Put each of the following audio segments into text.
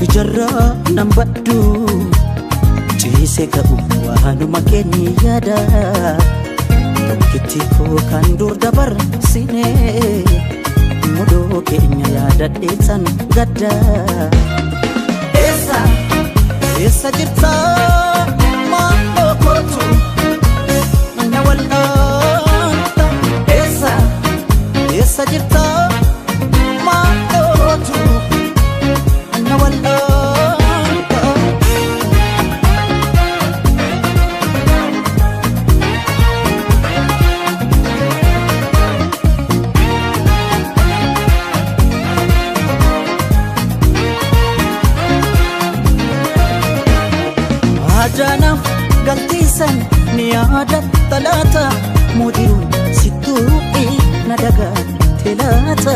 Ijarraa nan baddu ciise ka'u waanuma keenya yaada. Tokkitti koo kan dur dabarsine mudoo keenya yaadadheetan gadda. Eessa eessa jirta maaloo kootu na wal'aanta? Eessa eessa jirta maaloo kootu na wal'aanta? Ajaanaaf galtiisan ni yaadatta laata? Mudiruun sittuu na dagatte laata?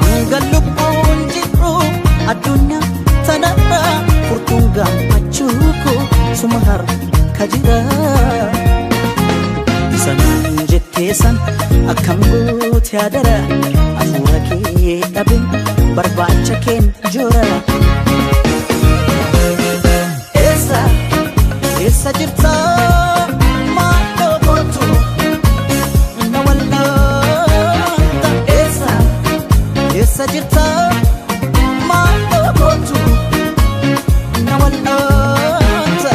Hanga lubbuun jiru addunyaa tanarra furtuun gammachuu koo suma harka jira. Sanaan jettee san akkam goote adara? Hafuura kee dhabe barbaacha keen joora. Eessa eessa jirta maaloo kootu na wal'aanta? Eessa eessa jirta maaloo kootu na wal'aanta?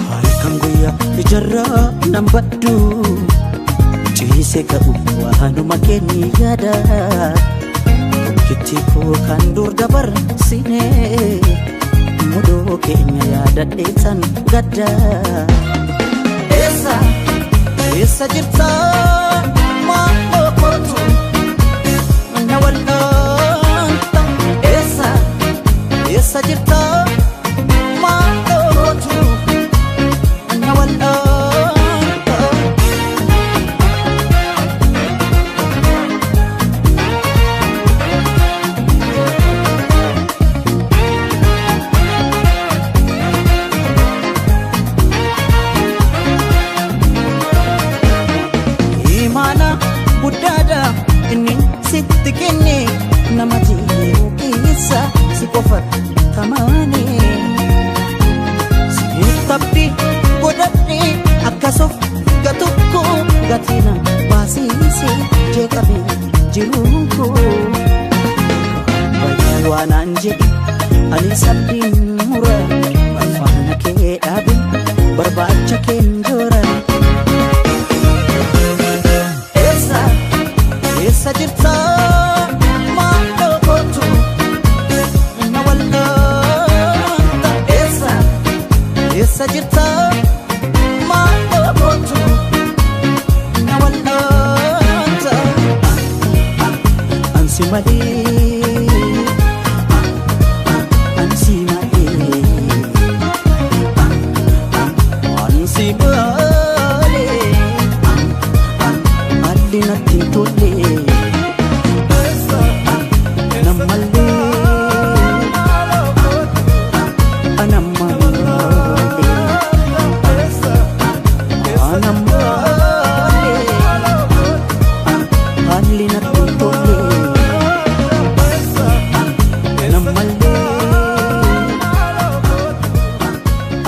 Halkan guyyaa ijarraa nan baddu ciise ka'u waanuma keenya yaada. Tokkitti koo kan dur dabarsine mudoo keenya yaadadheetan gadda. Eessa eessa jirta maaloo kootu na wal'aanta? Eessa eessa jirta maaloo kootu na wal'aanta? Imaana guddaadha inni sitti kenne, nama jiru keessa si qofa tamaane. Sitti godhadhe akkasuuf gatukko gatina baasiise jeeqame jiruun koo. Bayii waanaan jedhe ani sabdiin mura barfaana kee dhaabe barbaacha keen joora. Eessa eessa jirta maaloo kootu na wal'aanta? Eessa eessa jirta maaloo kootu na wal'aanta? Ansi malee, ansi malee, ansi malee, haalli natti hin tolle nammallee anammalee anammalee haalli natti hin tolle nammallee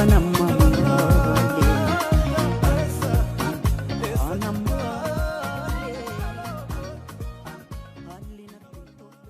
anammalee anammalee haalli natti hin tolle.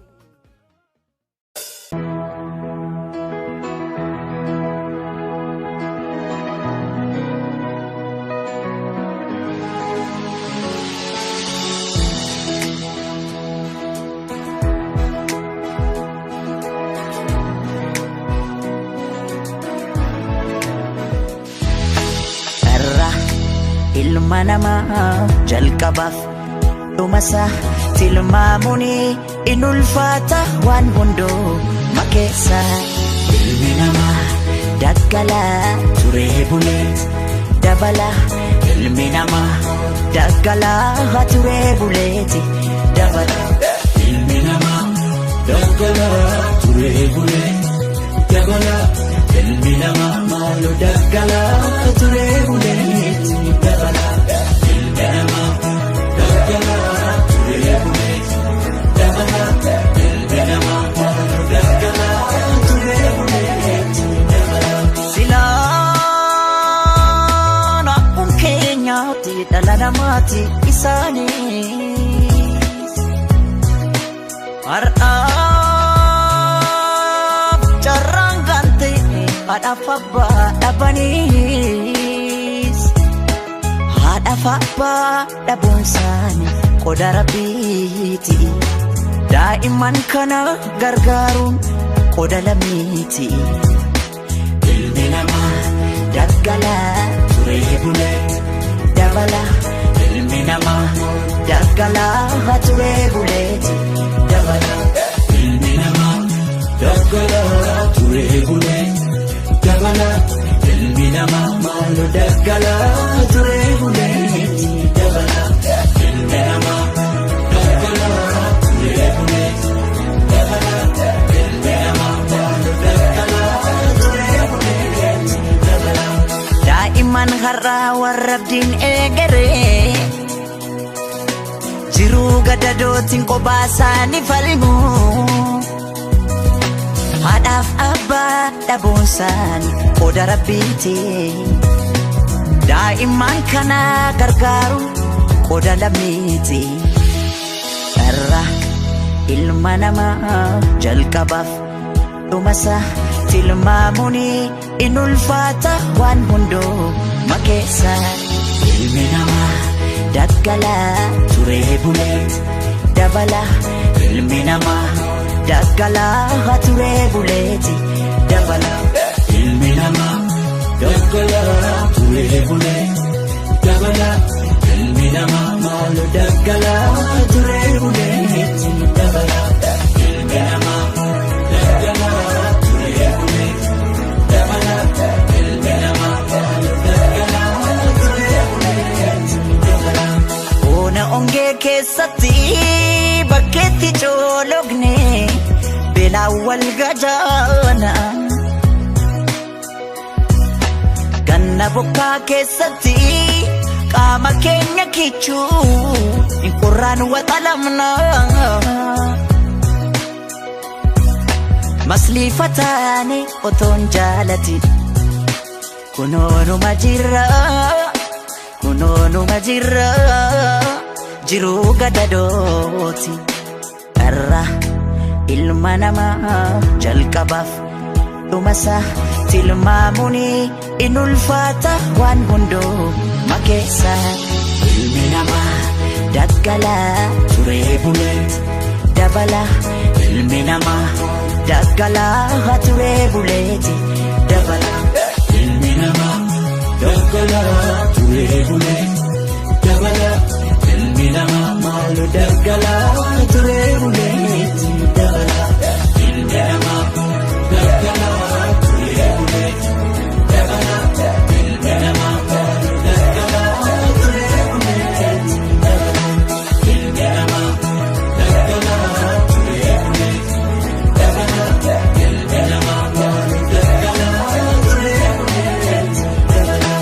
Irra ilma namaa jalqabaaf dhumasaa tilmaamuun in ulfaata waan hunduu makeessa. Ilmi namaa daggalaa turee buleet dabala. Ilmi namaa daggalaa turee buleeti dabala. Ilmi namaa Daggalaa turee bulee dabala. Ilmi namaa maaloo daggalaa turee bulee dabala. Ilmi namaa daggalaa turee bulee dabala. Ilmi namaa maaloo daggalaa turee bulee dabala. Silaan akkuma keenyaatti dhala namaati isaanis. Har'aaf carraan gante haadhaaf abbaa dhabaniis. Haadhaaf abbaa dhabuun isaanii qoda rabbiiti. Daa'imman kana gargaaruun qoda lammiiti. Ilmi namaa daggalaa turee bulee dabala. Ilmi namaa daggalaa turee buleeti dabala. Ilmi namaa daggalaa turee bulee dabala. Ilmi namaa maaloo daggalaa turee bulee dabala. Ilmi namaa daggalaa turee bulee dabala. Ilmi namaa maaloo daggalaa turee bulee dabala. Daa'imman har'aa warra abdiin eegaree jiruu gadadootiin kophaa isaanii falmu. Haadhaaf abbaa dhabuun isaanii qoda rabbiiti. Daa'imman kana gargaaruun qoda lammiiti. Irra ilma namaa jalqabaaf dhumasa tilmaamuun in ulfaata waan hunduu keessa. Ilmi namaa daggalaa turee bulee dabala. Ilmi namaa daggalaa turee buleeti dabala. Ilmi namaa daggalaa turee bulee dabala. Ilmi namaa maaloo daggalaa turee bulee dabala. Ilmi namaa daggalaa turee bulee dabala. Ilmi namaa maaloo daggalaa turee bulee dabala. Ona ongee keessatti bakkeetti coologne beelaan wal gajaana. Ganna bokkaa keessatti qaama keenya kichuu hin qorraan waxalamna. Masliifataane otoon jaalati kunoonuma jirra kunoonuma jirra jiruu gadadooti. Irra ilma namaa jalqabaaf dhumasa tilmaamuun in ulfaata waan hunduu keessa. Ilmi namaa daggalaa turee bulee dabala. Ilmi namaa daggalaa turee buleeti dabala. Ilmi namaa daggalaa turee bulee dabala. Ilmi namaa maaloo daggalaa turee bulee dabala. Ilmi namaa daggalaa turee bulee dabala. Ilmi namaa maaloo daggalaa turee bulee dabala. Ilmi namaa daggalaa turee bulee dabala. Ilmi namaa maaloo daggalaa turee bulee dabala.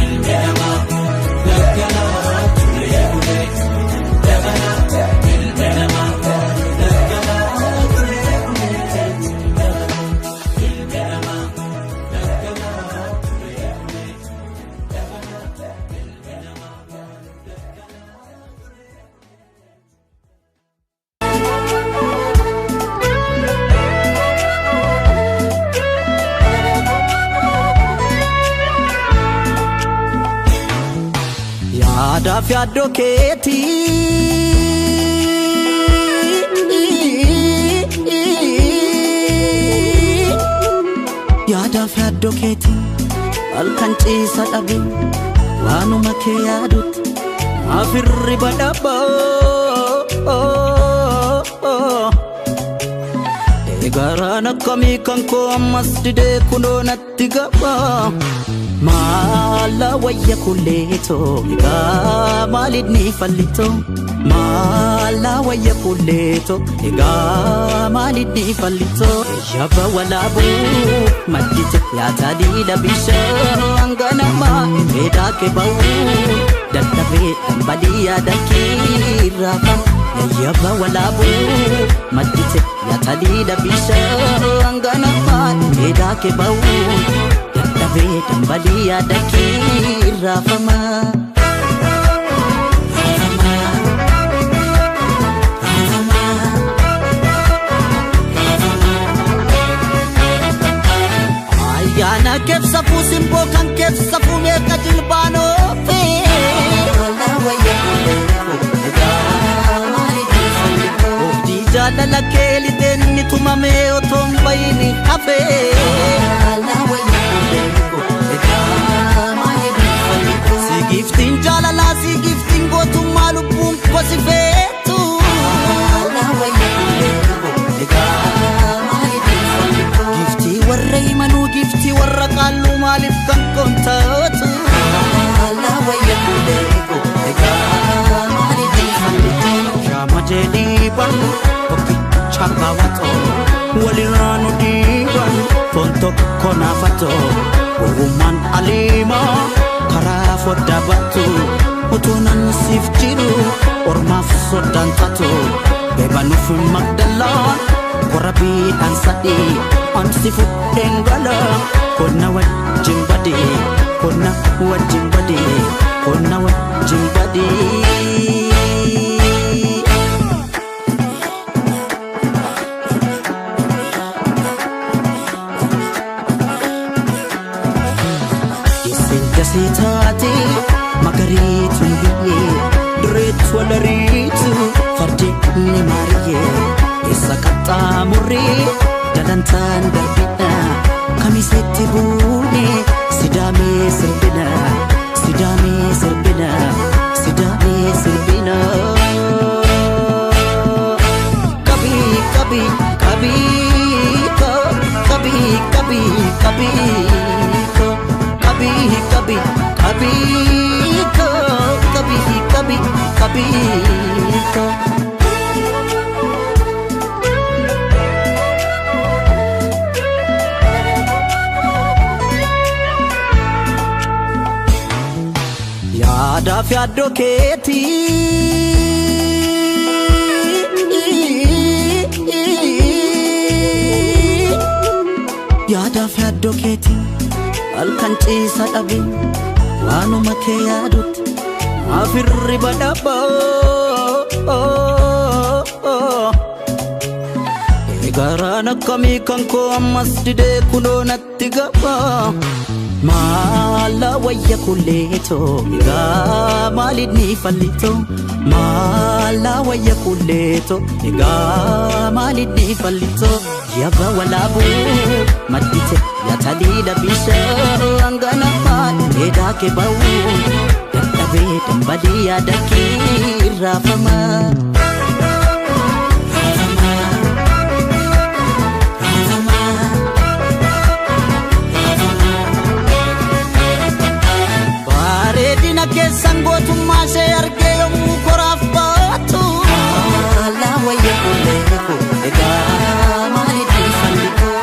Ilmi namaa daggalaa turee bulee dabala. Ilmi namaa maaloo daggalaa turee bulee dabala. Ilmi namaa daggalaa turee bulee dabala. Ilmi namaa maaloo daggalaa turee. Yaadaaf yaaddoo keetii. Yaadaaf yaaddoo keetii halkan ciisa dhabe waanuma kee yaadutti afirri badhaboo. Eegaraan akkamii kan koo ammas didee kunoo natti gaba. Maala wayya kulleetoo egaa maaliin ni fallitoo? Maala wayya kulleeto egaa maalidhi fallito yaba walaabuu maddite yaataliila bishaan ganamaa dheedaa ba'uu dadhabee dhambalii yaada kiirraafama yaba walaabuu maddite yaataliila bishaan ganamaa dheedaa ba'uu dadhabee dhambalii yaada kiirraafama. Ayyaana keebsafuu simboo kan keebsafuu meeqa jilbaanoofe. Oobdii jaalala keeliteen ni tumamee otoo hin bahin hafe. Si giftiin jaalalaa si giftiin gootummaa lubbuun kosi feetu. Giftii warra himanuu giftii warra qaalluu maaliif kan koontaatu? Shaama jedhii barnu tokkicha baawwatoo walirraa nu dhiiban foon tokko naafatoo gowwummaan aliimaa karaa foddaa baatu utuu nan siif jiru ormaaf soddaan taatu beebanuuf magdalaan korabiidhaan sadii ansi fudheen gala konna wajjin badee konna wajjin badee konna wajjin badee. Isin dasii taate magariituun biyyee dureetu walariitu fardi ni maariyyee isa qaxxaamurree dalantaan darbina kamisetti buune sidaamee sirbina sidaamee sirbina sidaamee sirbina. Kabii kabii kabii kabii kabii kabii kabii kabii kabii kabii kabii kabii. Yaadaaf yaaddoo keetii. Yaadaaf yaaddoo keetii halkan ciisa dhabe waanuma kee yaadutti afirri badhaabaa. Garaan akkamii kan koo ammas didee kunoo natti gabaa. Maala wayya kulleetoo egaa maalidni fallitoo maala wayya kulleetoo egaa maalidni fallitoo yaba walaabuu maddite yaataliila bishaan ganamaa dheedaa kee ba'uu dadhabee dambalii yaada kiirraafama. Bareedina keessan gootummaa ishee argee yommuu koraaf baatu.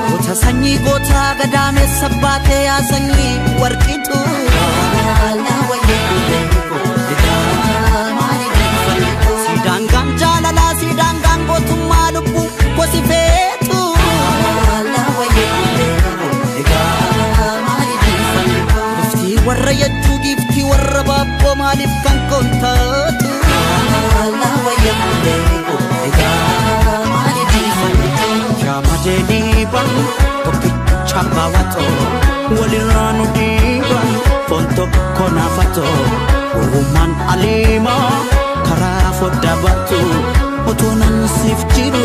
Goota sanyii gootaa gadaameessa baatee yaa sanyii warqitu. Sidaangaan jaalalaa sidaangaan gootummaa lubbuu gosi feetu. Giftii warra yachuu giftii warra baabboo maaliif kan koontaatu? Shaama jedhii barnu tokkicha baawwatoo walirraa nu dhiiban foon tokko naafatoo gowwummaan aliimaa karaa foddaa baatu utuu nan siif jiru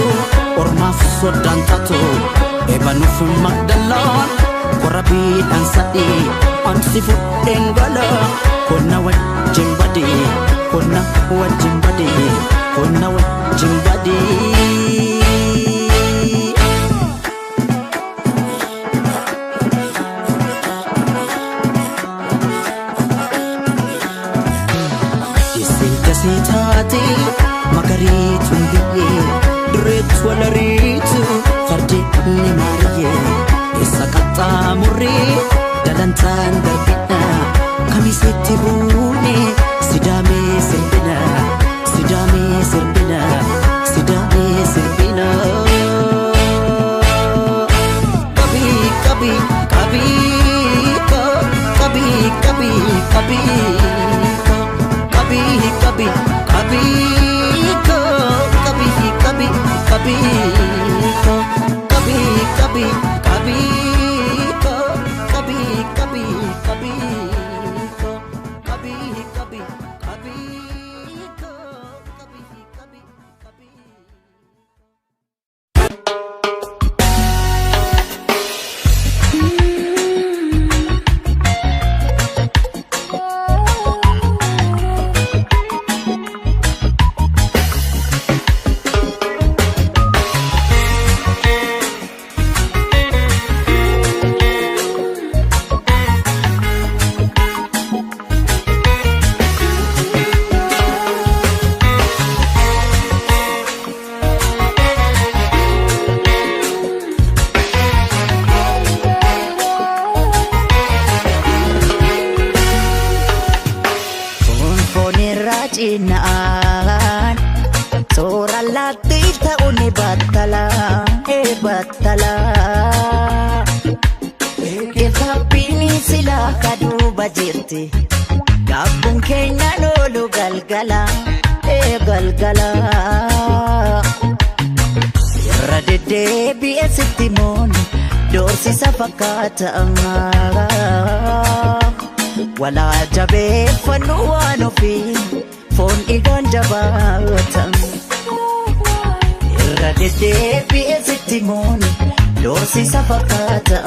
ormaaf soddaan taatu eebanuuf magdalaan korabiidhaan sadii ansi fudheen gala konna wajjin badee konna wajjin badee konna wajjin badee. Isin dasii taate battalaa. Keefabbiin silaa kaduuba jirti. Gaabbuun keenya loolu galgala ee galgala. Irra deddeebi'ee sitti mooni doorsisa fakkaata. Walaa jabeeffannu waan ofii foon dhiigaan jabaata. Irra deddeebi'ee sitti mooni doorsisa fakkaata.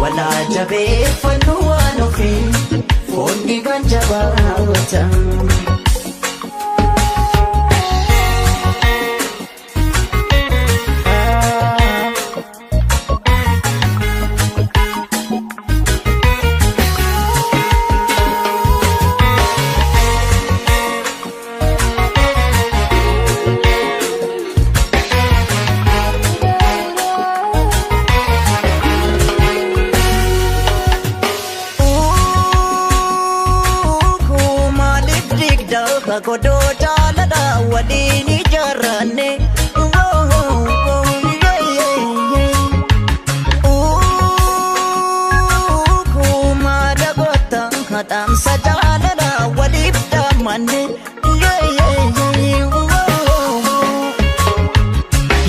Walaa jabeeffannu waan ofii foon dhiigaan jabaata. Maaliif digda godoo jaalala waliin ijaarranne? Maada goota dhaamsa jaalala waliif dhaammanne.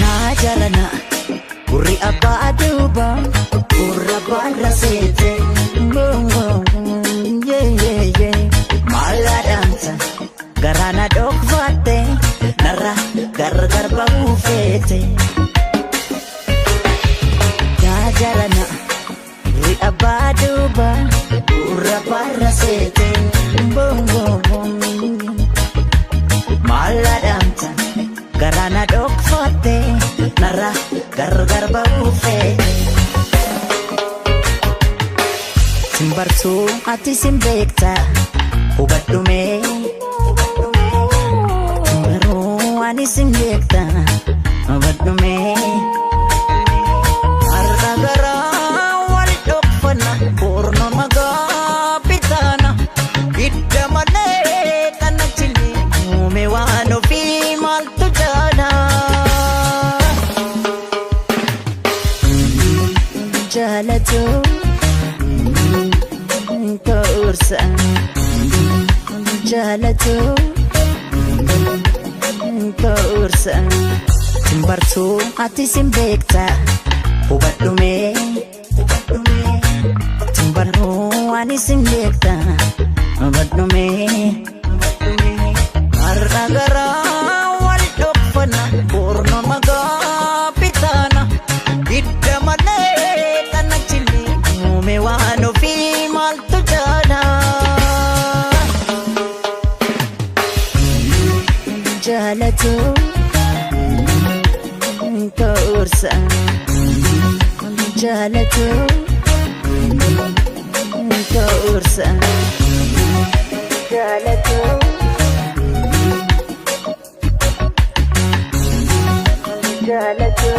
Naa jarana gurri abbaa duuba gurra baarra seete. Maalaadhaansa garaana dhokfatte narra gargar ba'uu feete. Yaa jarana gurri abbaa duuba gurra baarra seete. Maalaadhaansa garaana dhokfatte narra gargar ba'uu feete. Simbartuu ati simbeekta hubadhume Simbaruu ani simbeekta hubadhume Har'a garaa wal dhokfanna boorno magaa bitaana Hidda malee kana chillee uume waan ofii maaltu jaala Jaalatu Koorsa jaalatu koorsa Simbartuu ati simbeekta hubadhume Simbartuu ani simbeekta hubadhume Har'a garaa wal dhokfanna boorno magaa bitaana Hidda malee kana chillee uume waan ofii maaltu jaala Jaalatu koorsa jaalatu koorsa jaalatu jaalatu.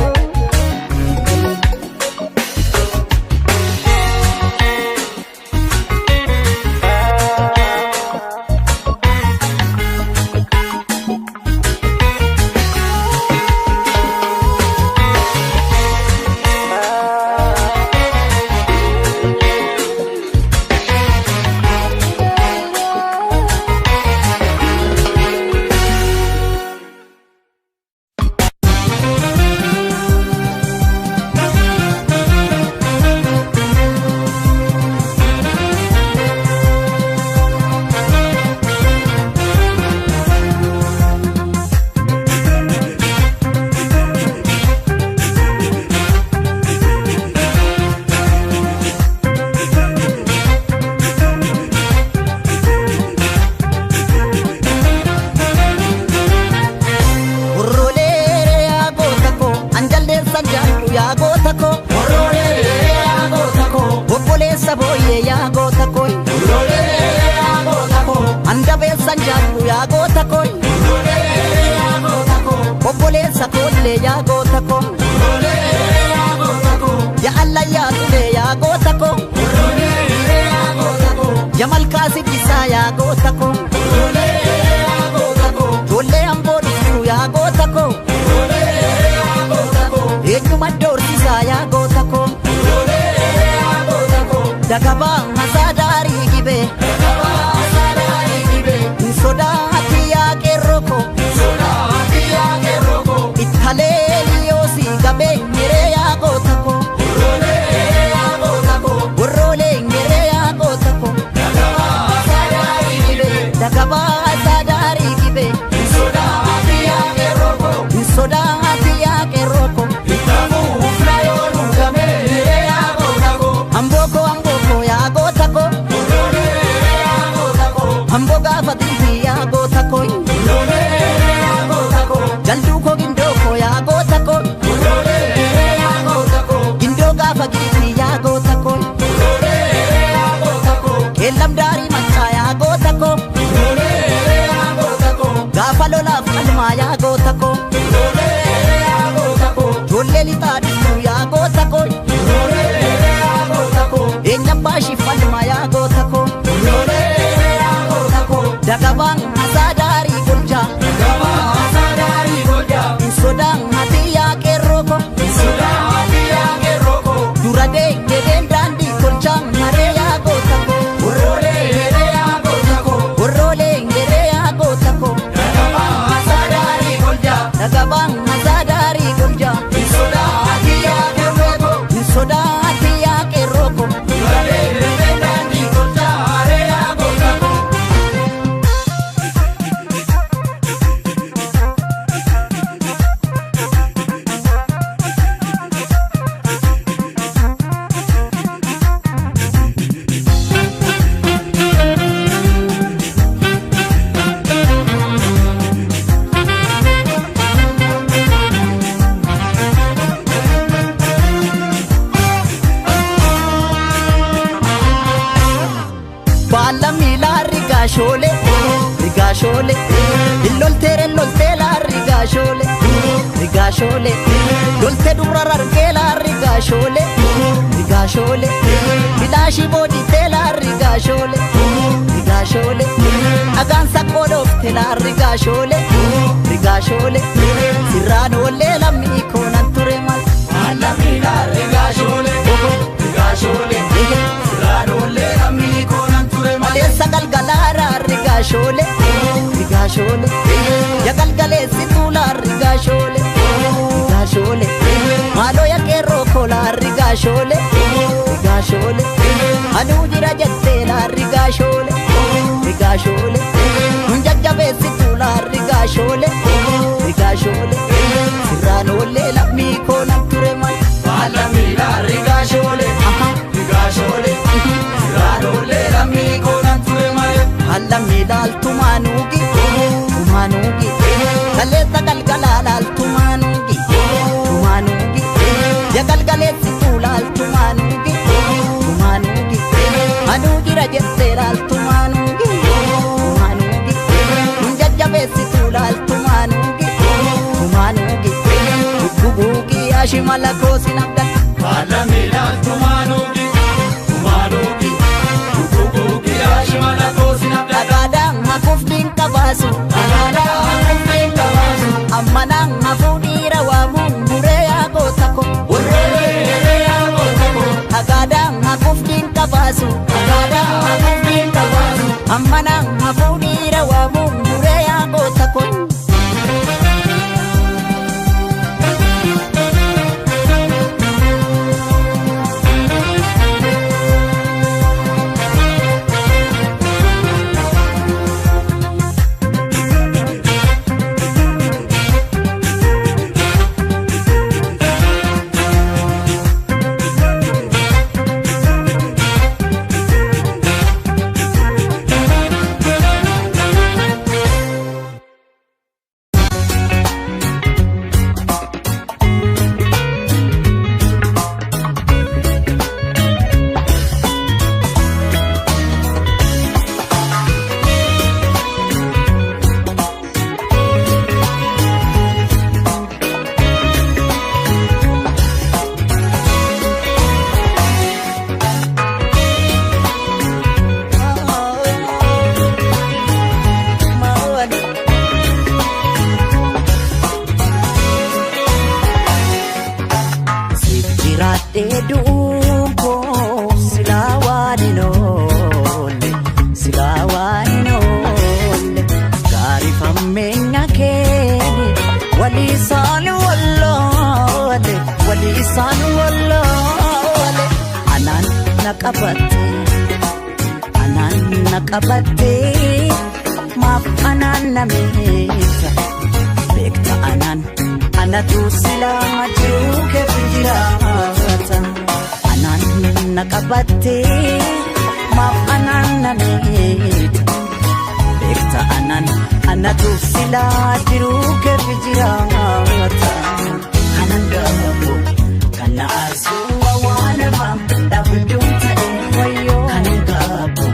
Hurroolee yaa goota koo anjalleessa jaallu yaa goota koo. Hurroolee yaa goota koo obboleessa booyyee yaa goota koo. Hurroolee yaa goota koo andabeessa jaallu yaa goota koo. Hurroolee yaa goota koo obboleessa koollee yaa goota koo. Hurroolee yaa goota koo yaa allayyaa tulee yaa goota koo. Hurroolee yaa goota koo yaa malkaa sibisaa yaa goota koo. Hurroolee yaa goota koo ijoollee amboo dhufuu yaa goota koo. Eenyuma doorsisaa yaa goota koo. Dagabaa masaa daarii gibee. Hin sodaati yaa qeerroo koo. Ittalee liyoosii gabee miree yaa goota koo. Worroolee miree yaa goota koo. Dagabaa isaa daarii gibee. Hin sodaati yaa qeerroo koo. Amboo koo amboo koo yaa goota koo. Amboo gaafa dintii yaa goota koo. Jalduu koo gindoo koo yaa goota koo. Gindoo gaafa giitii yaa goota koo. Keellam daarii maccaa yaa goota koo. Gaafa lolaaf qalmaa yaa goota koo. Ijoollee lixaa dhuftuu yaa goota koo. Eenyaan baashiif falmaa yaa goota koo. Dagabaan hasaa daarii golchaa. Hin sodaan ati yaa qeerroo koo. Dura deeggareen daandii tolchaa maree yaa goota koo. Worroolee geree yaa goota koo. Dagabaan hasaa daarii golchaa. Hin sodaati yaa qeerroo koo. Baala miilaa rigaashoolee rigaashoolee illolteere lolteelaa rigaashoolee rigaashoolee loltee dubra rargeelaa rigaashoolee rigaashoolee bilaashii booditeelaa rigaashoolee rigaashoolee dhagaan saqqoo dhoofteelaa rigaashoolee rigaashoolee sirraan oollee lammii koonan ture mal. Maleessa galgalaaraa rigaashoolee rigaashoolee ya galgaleessi tuulaa rigaashoolee rigaashoolee maaloo ya qeerroo koolaa rigaashoolee rigaashoolee anuu jira jetteelaa rigaashoolee rigaashoolee nun jajjabeessi tuulaa rigaashoolee rigaashoolee sirraan oollee lammii koonan ture mal. Allamii laaltumaanuugi tumaanuugi kaleessa galgalaa laaltumaanuugi tumaanuugi ya galgaleessituu laaltumaanuugi tumaanuugi anuu jira jettee laaltumaanuugi tumaanuugi nun jajjabeessituu laaltumaanuugi tumaanuugi gugguugi ashimala koosin abdata. Dhagaadhaan hafuuf dinqa baasu. Ammanaan hafuu dhiira waamuun muree yaa goota ko. Dhagaadhaan hafuuf dinqa baasu. Ammanaan hafuu dhiira waamuun muree yaa goota ko. Du'uun koo silaa waan hin oolle, silaa waan hin oolle. Gaariifammeenya keeni walii isaan walloole, walii isaan walloole. Anaan na qabatte, anaan na qabatte, maaf anaan na miita? Beekta anaan anatu silaa jiruu keef jiraata. Anaan na qabatte, maaf anaan na miita? Beekta anaan anatu silaa jiruu keef jiraata. Kanan gaafo kan na aarsu awwaalama dhaabduun ta'e wayyoo. Kanan gaafo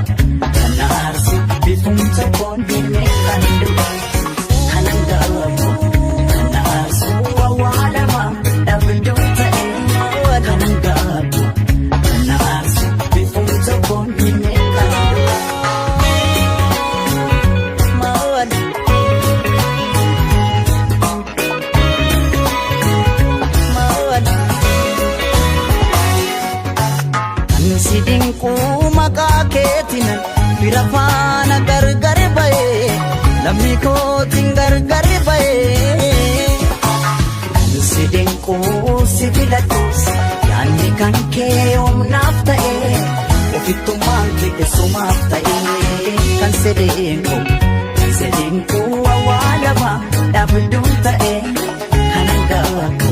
kan na aarsu bifum tokkoon himee kan du'e. Kanan gaafo kan na aarsu awwaalama dhaabduun ta'e. Kanan gaafo kan na aarsu bifum tokkoon himee kan du'e. Maal? Maal? Kan si dinquu maqaa keetiin fira faana gargar ba'ee, lammii kootiin gargar ba'ee. Kan si dinquu si filadhus yaadni kan kee humnaaf ta'ee, ofittummaan kee sumaaf ta'ee. Kan si dinquu, kan si dinquu awwaalama dhaabduun ta'ee. Kanan gaafo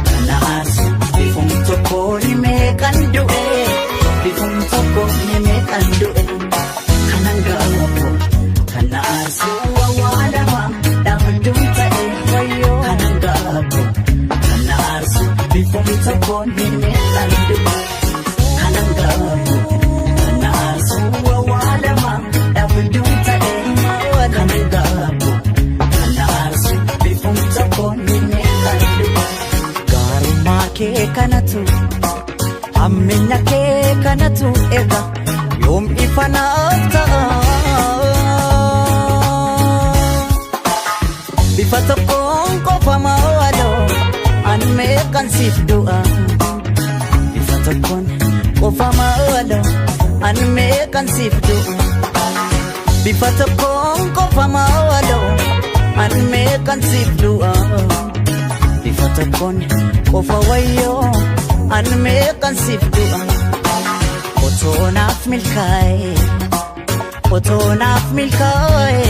kan na aarsu bifum tokko himee kan du'e, bifum tokko himee kan du'e. Kanan gaafo kan na aarsu awwaalama dhaabduun ta'e wayyoo. Kanan gaafo kan na aarsu bifum tokko himee kan du'e. Kanan gaafo kan na aarsu awwaalama dhaabduun ta'e. Kanan gaafo kan na aarsu bifum tokko himee kan du'e. Gaarummaa kee kanatu, hammina kee kanatu eega yoom ifa naaf ta'a? Bifa tokkoon qofa maaloo an meeqan siif du'a? Bifa tokkoon qofa maaloo an meeqan siif du'a? Bifa tokkoon qofa maaloo an meeqan siif du'a? Bifa tokkoon qofa wayyoo an meeqan siif du'a? Otoo naaf milkaa'e, otoo naaf milkaa'e,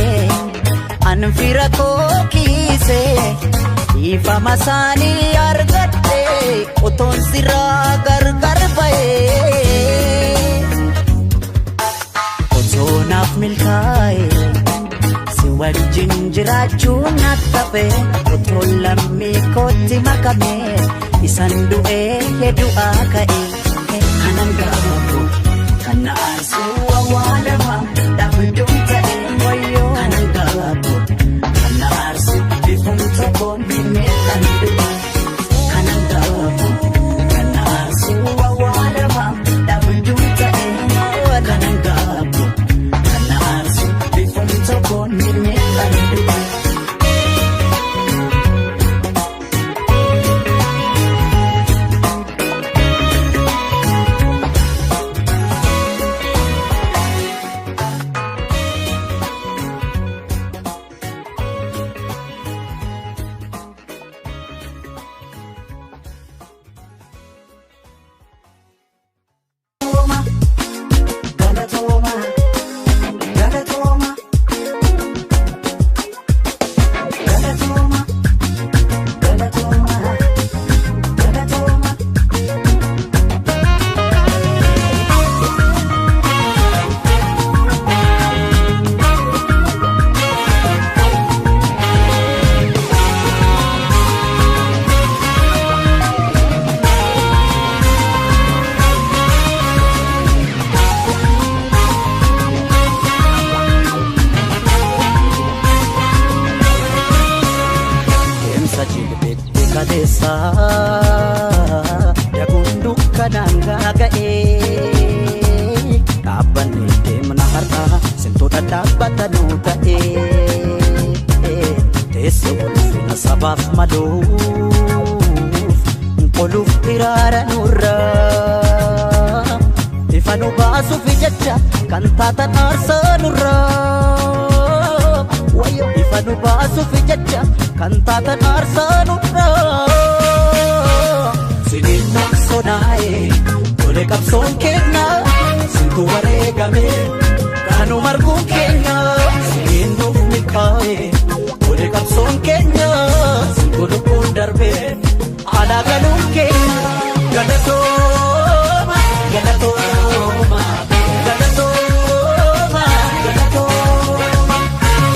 an fira koo kiise ifama isaanii argadhe, otoon sirraa gargar ba'e. Otoo naaf milkaa'e si wajjin jiraachuun naaf tafe, otoo lammii kootti makame isan du'ee du'aa ka'e. Kanan gaafo kan na aarsu awwaalama dhaabduun ta'e wayyoo. Kanan gaafo kan na aarsu bifum tokkoon himee kan du'e. Kanan gaafo kan na aarsu awwaalama dhaabduun ta'e. Kanan gaafo kan na aarsu bifum tokkoon himee kan du'e. Galatooma, galatooma, galatooma, galatooma, galatooma. Deemsa jilbeetti kaleessa daguun dukkanaan gaaga'ee, dhaabbanne deemna har'a simtoota dhaabbatanuu ta'ee, teessoo ulfina sabaaf maluuf qoluuf hiraara nurraa. Ifa nu baasuuf jecha kan taatan aarsaa nurraa. Wayyo ifa nu baasuuf jecha kan taatan aarsaa nurraa. Siniin maqsonaa'e tole qabsoon keenya sintu wareegame kanuma arguun keenya. Siniin nuuf milkaa'e tole qabsoon keenya sintu lubbuun darbe alaa galuun keenya. Galatooma galatooma galatooma galatooma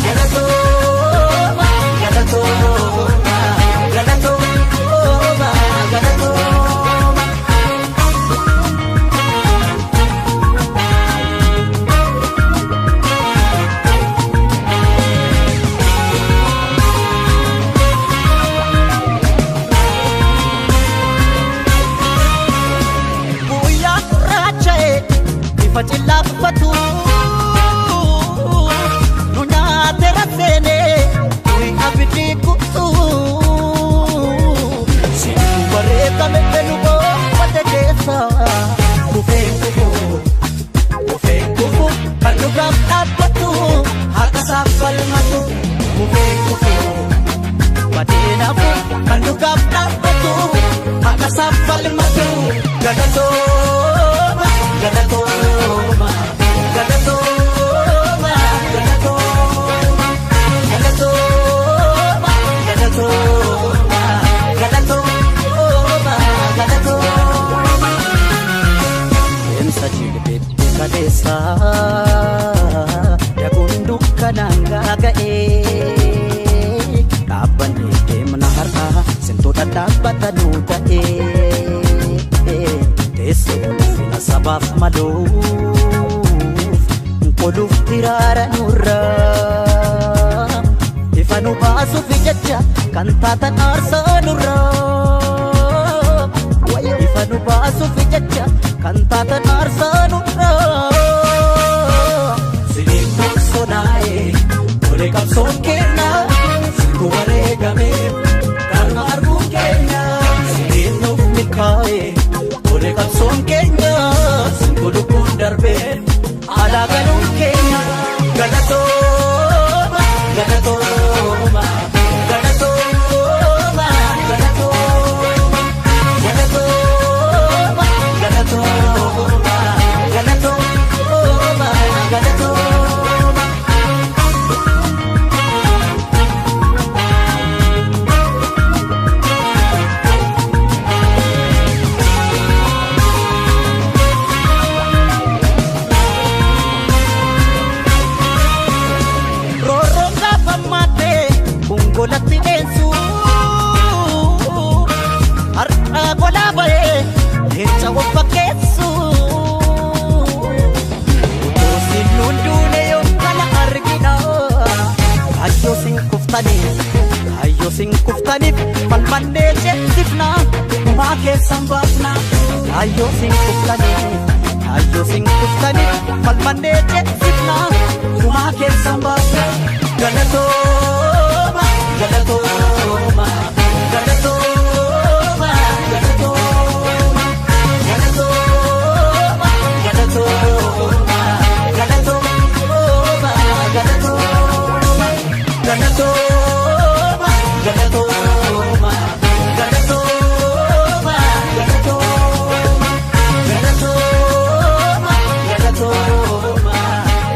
galatooma galatooma galatooma galatooma. Guyyaa gurraacha'e bifa cillaafatu nu nyaate raseene nuyi abidii kutu. Sintu bareedame nu boonfate keessa kufee kufu kufee kufu kan dhugaaf dhaabbatu harka isaaf falmatu kufee kufu. Badeenafu kan dhugaaf dhaabbatu harka isaaf falmatu. Galatooma galatooma galatooma galatooma galatooma galatooma galatooma galatooma. Deemsa jilbeetti kaleessa daguun dukkanaan gaaga'ee dhaabbannee deemna har'a sintoota dhaabbata nuu ta'ee teessoo ulfina sabaaf maluuf qoluuf diraara nurraa ifa nu baasuuf jecha kan taatan aarsaa nurraa. Wayyo ifa nu baasuuf jecha kan taatan aarsaa nurraa. Siniin maqsonaa'e tole qabsoon keenya sintu wareegame kan arguun keenya. Siniin nuuf milkaa'e tole qabsoon keenya sintu lubbuun darbe alaa galuun keenya. Galatooma galatooma galatooma galatooma galatooma galatooma galatooma galatooma. Roorroon gaafa maaddee gongolatti dheensu har'a golaa ba'ee leenca of fakkeessu. Utuu sin duune yoo kana argina kaayyoo sin kuftaniif kaayyoo sin kuftaniif falmannee ceesifna gumaa keessan baafna. Kaayyoo sin kuftaniif kaayyoo sin kuftaniif falmannee ceesifna gumaa keessan baafna. Galatooma galatooma galatooma galatooma galatooma galatooma galatooma galatooma galatooma galatooma galatooma galatooma galatooma galatooma galatooma galatooma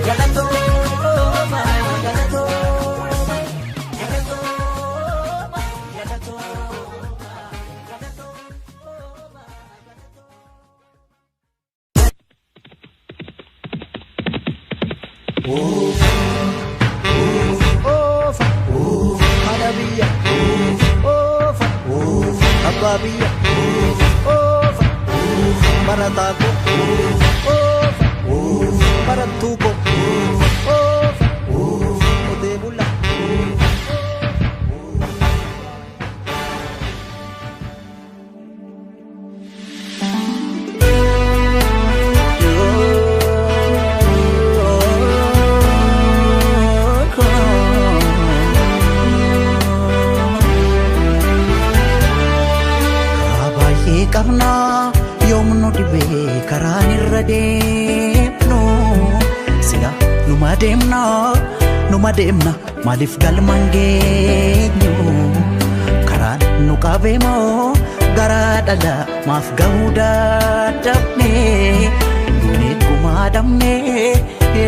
galatooma galatooma galatooma. Oofa haadha biyya oofa abbaa biyya oofa barataa ko oofa barattuu ko oofa qotee bulaa. Karaa baay'ee qabnaa Yoomnu dhibee karaan irra deemnu sila numa deemna numa deemna maaliif galmaan geenyu karaan nu qabeemoo garaa dhala maaf gahuu dadhabne duunee gumaa dhabne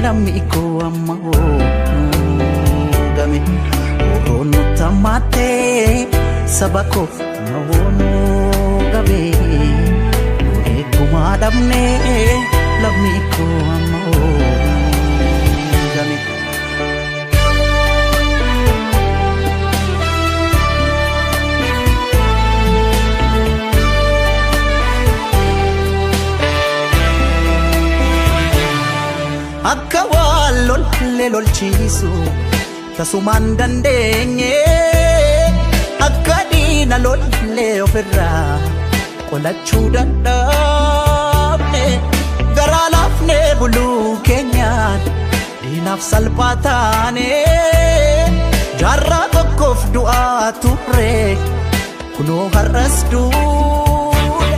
lammii koo amma hoogame roon nu tammaattee saba koo amma hoogame duunee gumaa dhabne lammii koo amma hoogame. Akka waan lollee lolchiisu tasumaan dandeenye akka diina lollee ofirraa qolachuu dadhabne garaa laafnee buluu keenyaan diinaaf salphaa taane jaarraa tokkoof du'aa turre kunoo har'as duune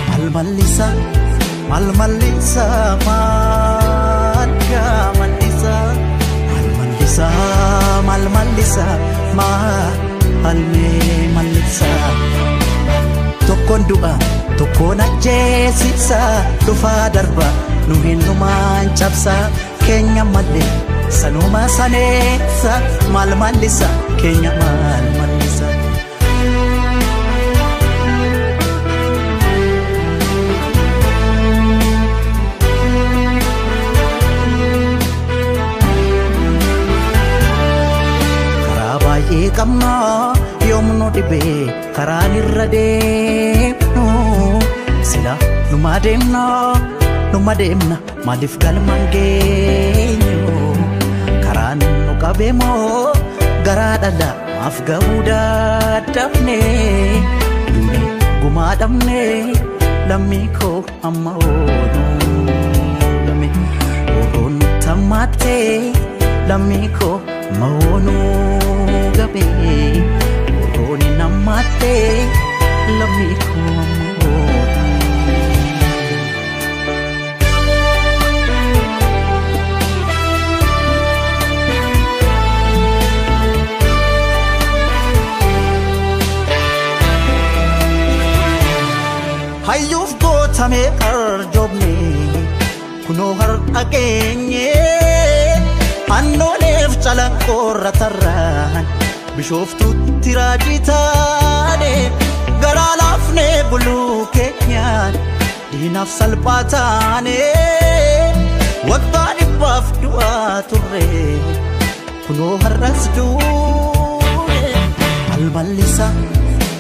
maal mallisa maal mallisa maal mallisa maal mallisa maal mallisa maal mallisa tokkoon du'a tokkoon ajjeesisa dhufaa darba nu hinnumaan cabsa keenya malee sanuma saneessa maal mallisa keenya maal mallisa. Baay'ee qabna yoomnu dhibee karaan irra deemnu sila numa deemna numa deemna maaliif galmaan geenyu karaan nu qabeemoo garaa dhala maaf gahuu dadhabne duune gumaa dhabne lammii koo amma oolame roon tammaattee lammii koo amma ooluu. Gabe rooni namaate lammii koo amma oolu. Hayyuuf gootamee arjoomne kunoo har'a geenye annooleef calanqoorra tarraan. Bishooftuutti raajii taane garaa laafnee buluu keenyaan diinaaf salphaa taane waggaa dhibbaaf du'aa turre kunoo har'as duune maal mallisa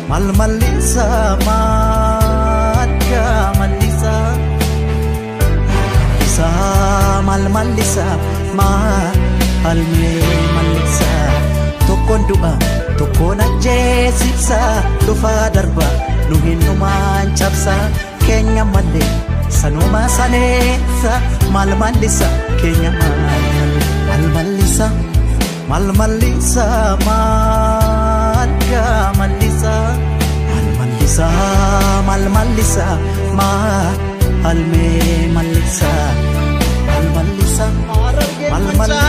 maal mallisa maal mallisa maal mallisa maal mallisa. Tokkoon du'a tokkoon ajjeesisa dhufaa darba nu hinnumaan cabsa keenya malee sanuma saneessa maal mallisa keenya maal mallisa maal mallisa maal mallisa maal mallisa maal mallisa maal mallisa maal mallisa maal mallisa.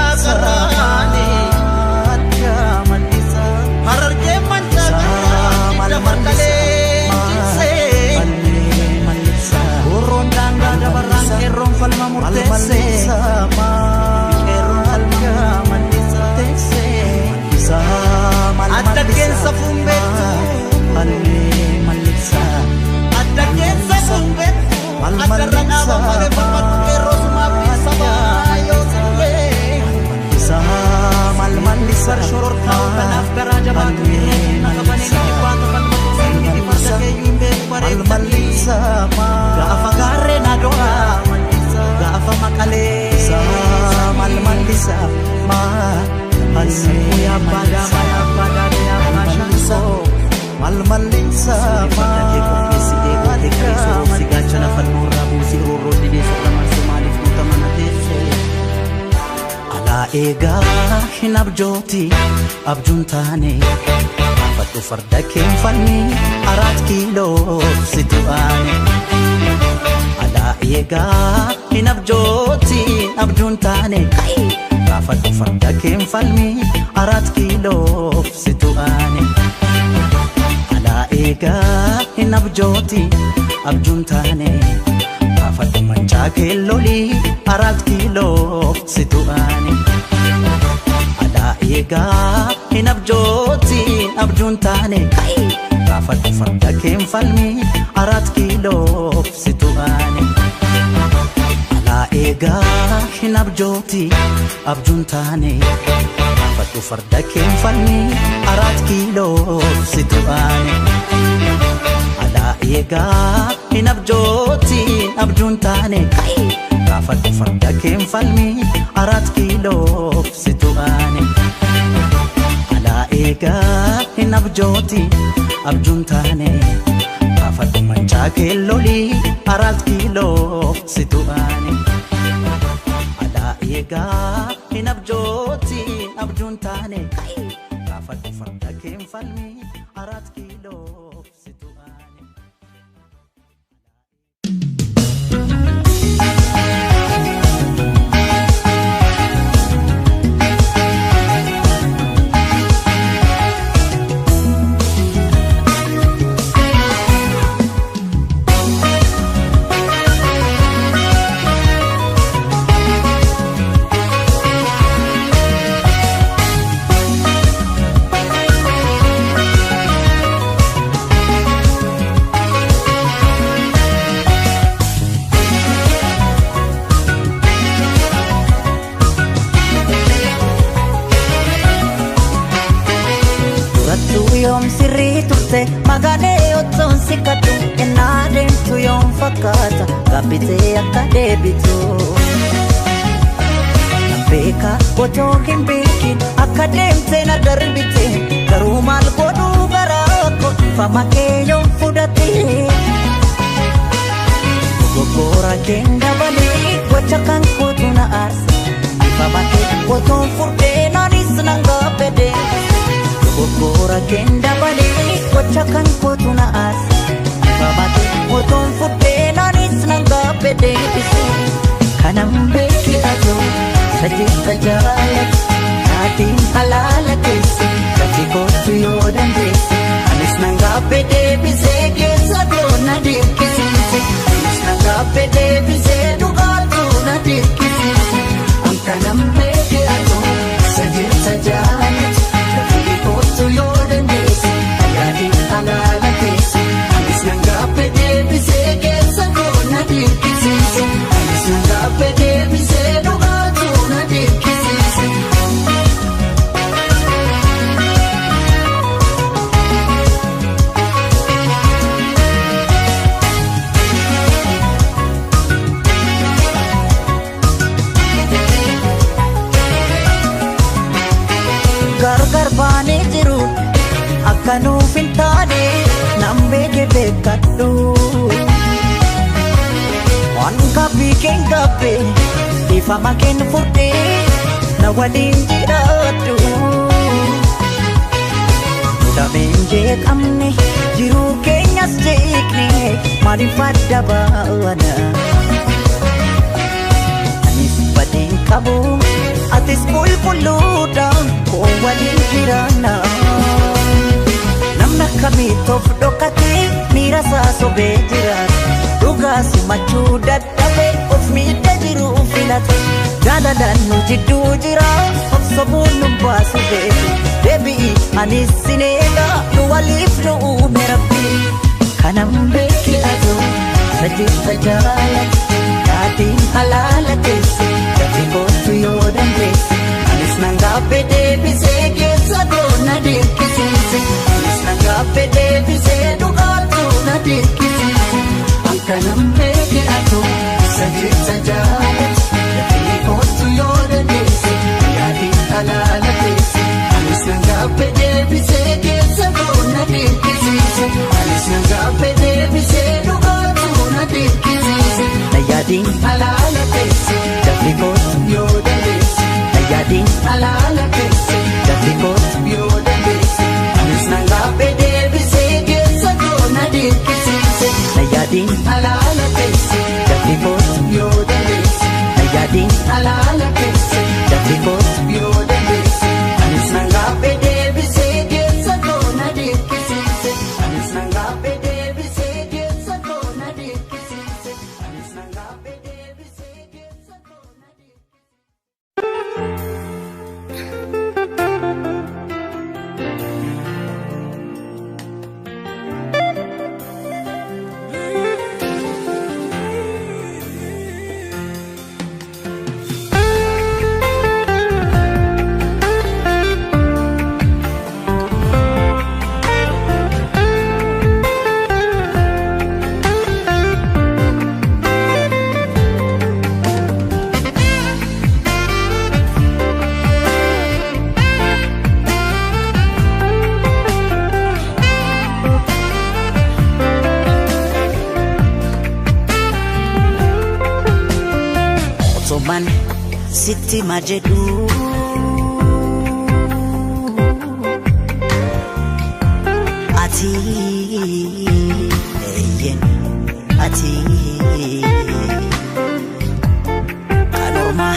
Harargee mancaa dabarkalee Roon daangaa dabarraan qeerroon falma murteessee qeerroon falma murteessee adda keessa fuumbeettu adda keessa fuumbeettu adda dhaaba malee falmatu qeerroo sumaaf sabaa yoo sirree. Shororkaa kanaaf garaa jabaatu qabanii dhibbaata falmatu sirni farda keeyyuu hin beeku bareechanii gaafa gaarreen ado'a gaafa maqalee maal mallisa maal abbaa daamaa abbaa daadee abbaa shankoo maal mallisa farda kee qopheessitee gootee qabeessa roobsi gaachana fannoorraa buusii roorroo didee sirra marsee maaliif guuta mana teessee. Alaa eegaa hin abjooti abjuun taane Fadhu farda keen falmi 4 kiiloo situ aane. Eegaa hin abjootiin abjuun taane gaafadhu farda keen falmi 4 kiiloof situ aane. Alaa eegaa hin abjootiin abjuun taane gaafadhu mancaa keen lolii 4 kiiloof situ aane. Alaa eegaa hin abjootiin abjuun taane gaafadhu farda keen falmi 4 kiiloof situ aane. Alaa eegaa hin abjootiin abjuun taane gaafadhu farda keen falmi 4 kiiloof situ aane. Alaa eegaa hin abjootiin abjuun taane gaafadhu farda keen falmi 4 kiiloof situ aane. Alaa eegaa hin abjootiin abjuun taane gaafadhu mancaa keen lolii 4 kiiloof situ aane. Alaa eegaa hin abjootiin abjuun taane gaafadhu farda keen falmi 4 kiiloof situ aane. Durattuu yoom sirrii turte magaalee ottoon si kadhu ennaa deemtu yoom fakkaata gaabbitee akka deebitu. Nan beeka otoo hin beekin akka deemte na darbite garuu maal godhuu garaa koo dhiifama kee yoom fudhate. Dogoggora keen dabalee gocha kan kootu na aarse dhiifama kee otoon fudhee naanis nan gaabbede. Dogoggora keen dabalee gocha kan kootu na aarse dhiifama kee otoon fudhee naanis nan gaabbe deebise. Kanan beeki atoo sajeessa jaalatu taatiin halaala keesse dafii kootu yoo dandeesse anis nan gaabbe deebisee keessa koo na dirqisiise anis nan gaabbe deebisee dhugaatuu na dirqisiise. Kanan beeki atoo sajeessa jaalatu dafii kootu yoo dandeesse yaadin halaala keesse anis nan gaabbe deebisee keessa koo na dirqisiise anis nan gaabbe deebisee dhugaatuu na dirqisiise. Gargar baanee jiru akka nuuf hin taane nan beeke beekadhu. Waan gabbii keen gabbe dhiifama keen fudhee na waliin jiraadhu. Dameen jeeqamne jiruu keenyas jeeqne maaliif adda baana? Anis badeen qabu atis qulqulluudha koo waliin jiraanna. Namni akkamitti of dhokatee miira isaa sobee jiraata. Dhugaa simachuu dadhabee of miidha jiruu filata. Jaalalaan nu jidduu jira of sobuun nu baasu beeku. Deebi'i anis sin eega nu waliif nu uume Rabbi. Kanan beeki atoo sajeessa jaalatu taatiin halaala keesse dafii kootu yoo dandeesse anis nan gaabbe deebisee keessa koo na dirqisiise anis nan gaabbe deebisee dhugaatuu na dirqisiise. Kanan beeki atoo sajeessa jaalatu dafii kootu yoo dandeesse yaadin halaala keesse anis nan gaabbe deebisee keessa koo na dirqisiise anis nan gaabbe deebisee dhugaatuu na dirqisiise. Na yaadin halaala keesse dafii kootu yoo dandeesse na yaadin halaala keesse dafii kootu yoo dandeesse anis nan gaabbe deebisee keessa koo na dirqisiise. Na yaadin halaala keesse dafii kootu. Jaalala keessa dafii kootu yoo dandeesse anis nan gaaffee deebisee keessa koo na dinqisiise anis nan gaaffee deebisee keessa koo na dinqisiise anis nan gaaffee deebisee keessa koo na dinqisiise. Otoman sitti ma jedhu ati eyyen ati kan ormaa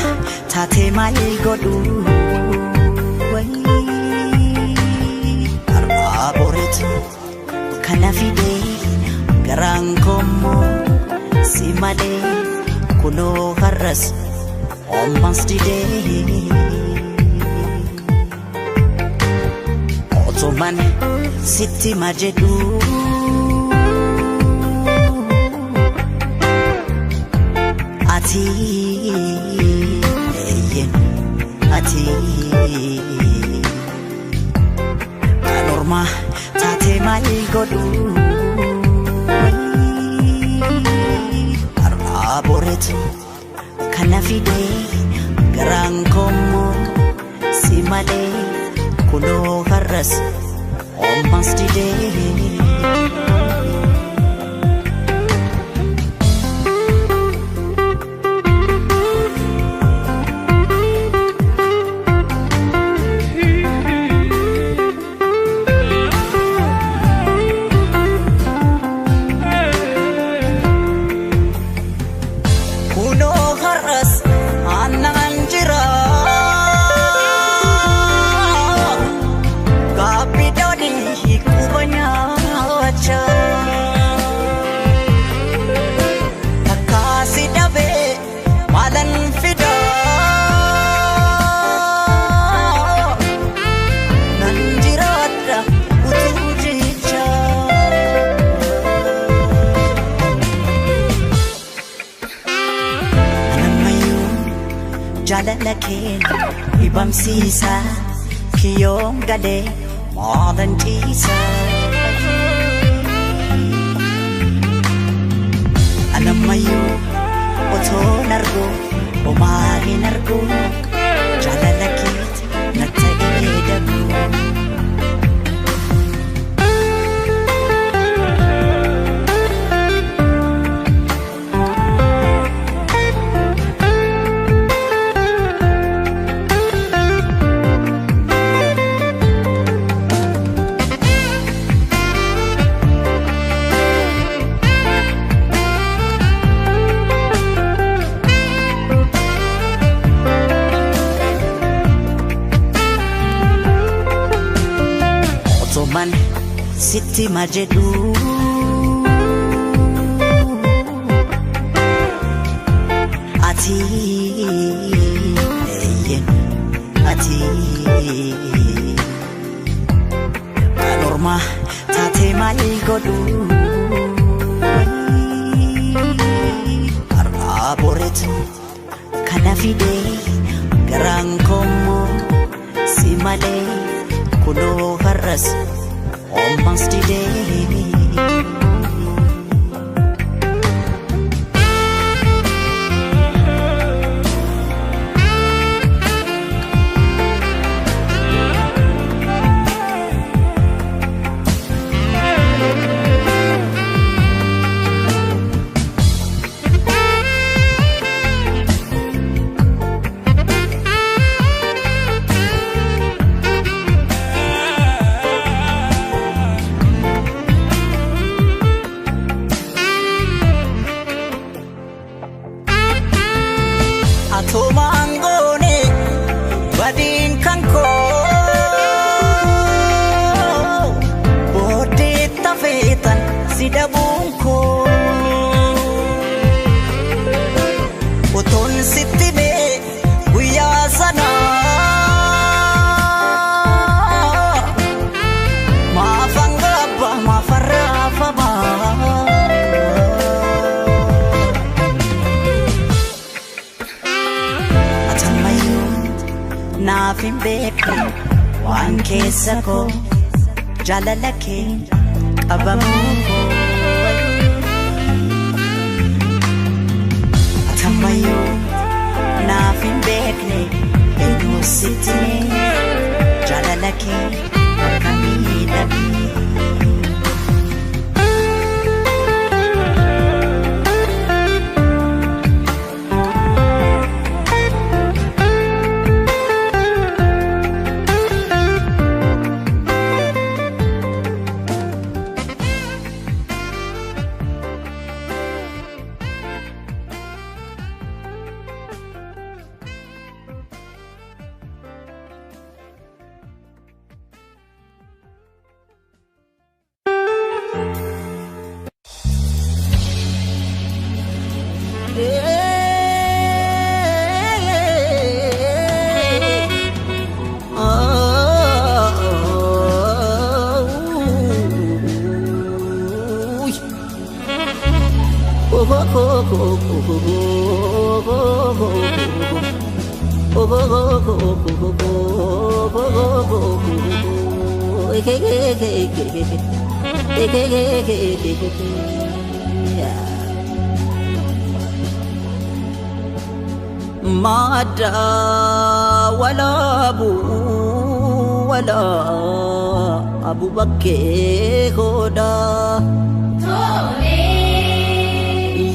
taatee maal godhu har'aa boreetu kana fide garaan koommoo si malee kunoo har'as ommas didee. Otoman sitti ma jedhu ati eyyen ati kan ormaa taatee maal godhu har'aa boreetu kana fide garaan koommoo si malee kunoo har'as ommas didee. Kunoo har'as aannan jira gaabbiidhaan quba nyaacha takkaasi dhabee maalan fida nan jiraadha utuu jecha. Anammayyuu jaalala keenya dhibamsiisa kiyyoon galee maalan ciisa. Anammayyuu otoon argu homaa hin argu jaalala keeti na ta'ee dagu. Otoman sitti ma jedhu ati eyyen ati kan ormaa taatee maal godhu har'aa boreetu kana fide garaan koommoo si malee kunoo har'as ommas didee. Si dhabuun koo utuun sitti mee guyyaa sanaa maafan gaabba maafan raafamaa. Atammayyuu naaf hin beekne waan keessa koo jaalala kee qabamuu koo. Atammayyuu naaf hin beekne eenyu sitti mee jaalala kee akkamii dhabee. Madda walaabu walaa abubakkee hoodaa.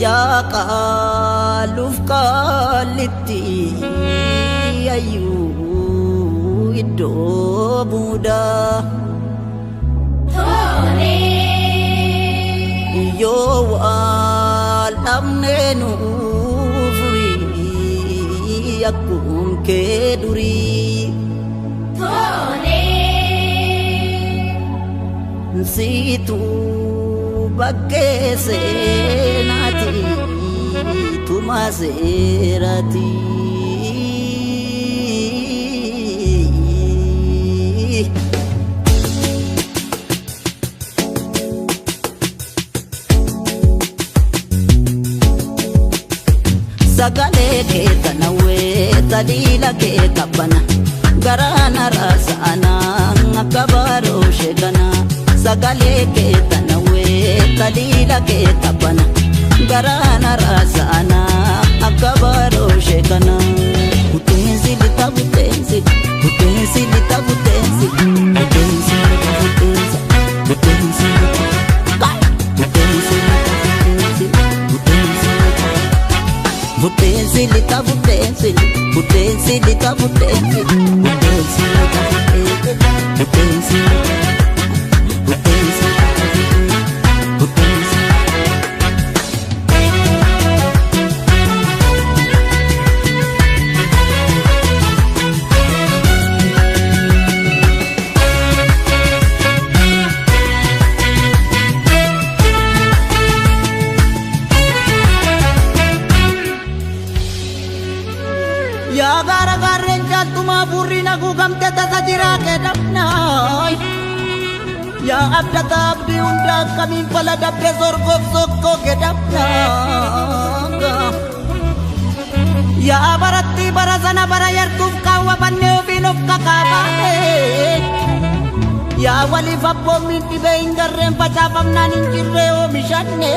Yaa qaaluuf qaalitti ayyuu iddoo buudaa. Yoo wal dhabnee nuu furii akkum kee durii. Siitu bakkee seenaati tuma seeraati. Sagalee kee tanawwee taliila kee qabbana garaana raasa'ana akka baaroo sheekana. Sagalee kee tanawwee taliila kee qabbana garaana raasa'ana akka baaroo sheekana. Buteensi lixa buteensi buteensi lixa buteensi buteensi lixa buteensa buteensi lixa buteensi lixa buteensi buteensi lixa. Buteensi lixa buteensi buteensi lixa buteensi buteensi lixa buteensi buteensi buteensi buteensi. Yaa gaara gaarreen caaltumaa burri naguugamte tasa jiraa kee dhabnaay. Yaa abdata abdii hunda akkamiin fala dabde sorgoof sokkoo kee dhabnaa. Yaa baratti bara sana bara yartuuf kaawwa bannee ofiin of kakaafame. Yaa waliif abboommiin dhibee hin garreen facaafamnaan hin jirre oomishanne.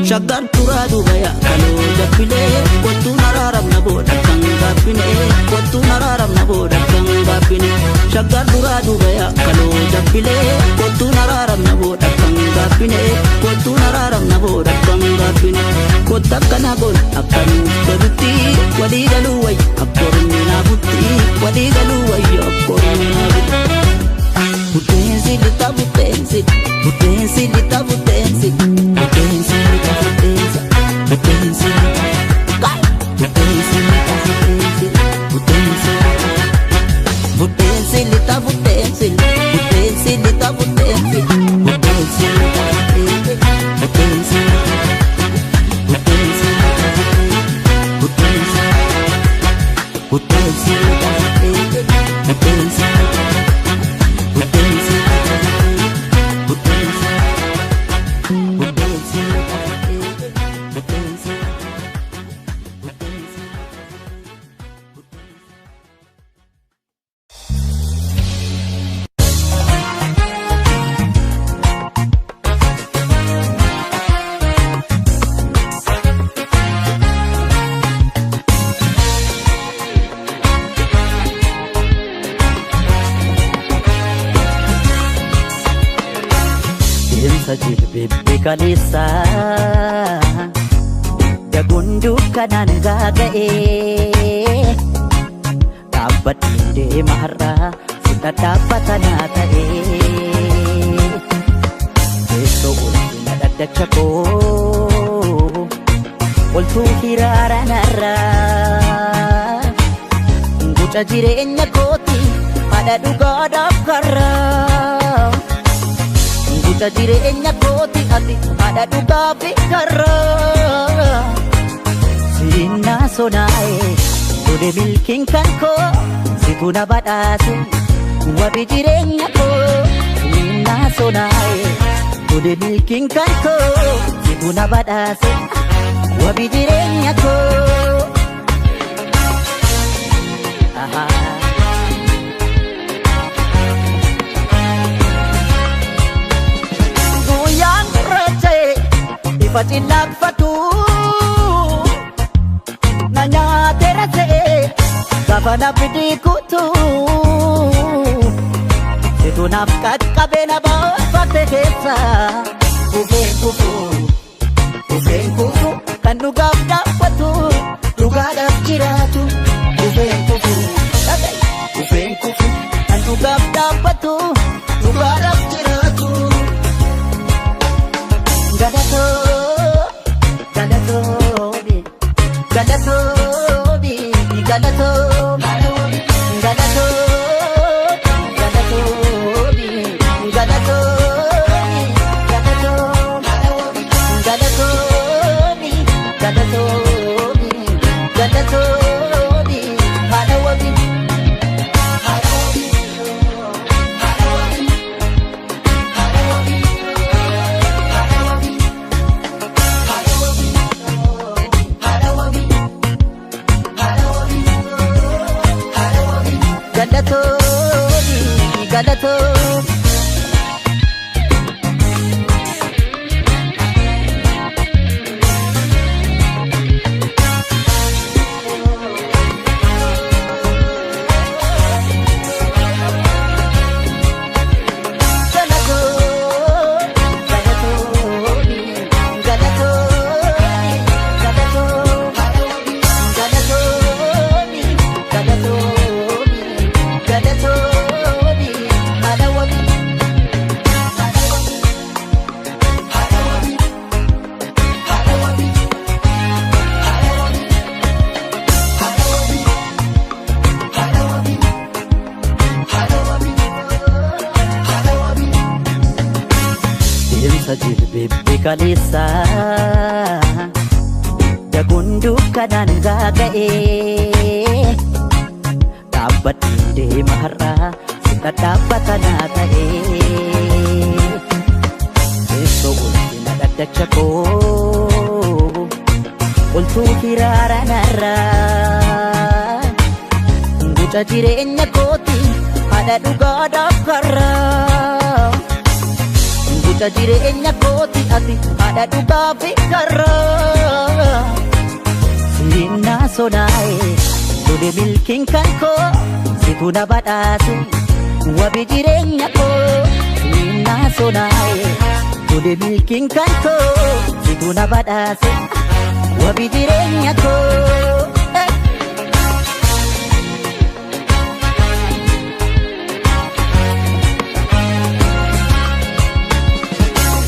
Shaggar turaa duuba yaakaloo jabbilee kottuun araaramna booda kan gaabbine kottuun araaramna booda kan gaabbine shaggar turaa duuba yaakaloo jabbilee kottuun araaramna booda kan gaabbine kottuun araaramna booda kan gaabbine kotta akkana goon akka nuuf tolutti walii galuu wayya akkormi naafutti walii galuu wayya akkormi naafutti. Buteensi lixa buteensi buteensi lixa buteensi buteensi lixa buteensa buteensi lixa buteensi lixa buteensi buteensi buteensi lixa buteensi buteensi lixa buteensi. Deemsa jilbeebbe kaleessa daguun dukkanaan gaaga'ee dhaabbadheen deema har'aa si dhadhaabbata naa ta'ee teessoo ulfina dhaddacha koo oltuu hiraara narraa guca jireenya kooti haadha dhugaadhaaf karraa. Guca jireenya kooti ati haadha dhugaa fi karraa. Sinnaa sonaa'e tole milkiin kan koo situ na badhaase wabi jireenya koo. Sinnaa sonaa'e tole milkiin kan koo situ na badhaase wabi jireenya koo. Ahaa. Guyyaan gurraacha'e ifa cillaaqfatu na nyaateera se'e gaafa na fidii kutu situ naaf qaqqabe na baafate keessa kufeen kufu kufeen kufu kan dhugaaf dhaabbatu dhugaadhaaf jiraatu kufeen kufu kufeen kufu kan dhugaaf dhaabbatu dhugaadhaaf jiraatu. Galatoo, galatoomi, galatoomi, galatoomi, galatoo, galatoomi, galatoomi, galatoomi, galatoomi, galatoomi, galatoomi, haadha wabi, haadha wabi, haadha wabi, haadha wabi. Galatoomi, galatoomi. Galatoomi, galatoomi, galatoomi, galatoomi, galatoomi, galatoomi, galatoomi, haadha wabi, haadha wabi, haadha wabi, haadha wabi, haadha wabi, haadha wabi, haadha wabi, haadha wabi, haadha wabi. Deemsa jilbeebbe kaleessa daguun dukkanaan gaaga'ee dhaabbadheen deema har'aa si dhadhaabbata naa ta'ee teessoo ulfina dhaddacha koo oltuu hiraara narraa guca jireenya kooti haadha dhugaadhaaf karraa. Guca jireenya kooti ati haadha dhugaa fi karraa. Sinnaa sonaa'e tole milkiin kan koo situ na badhaase wabi jireenya koo. Sinnaa sonaa'e tole milkiin kan koo situ na badhaase wabi jireenya koo.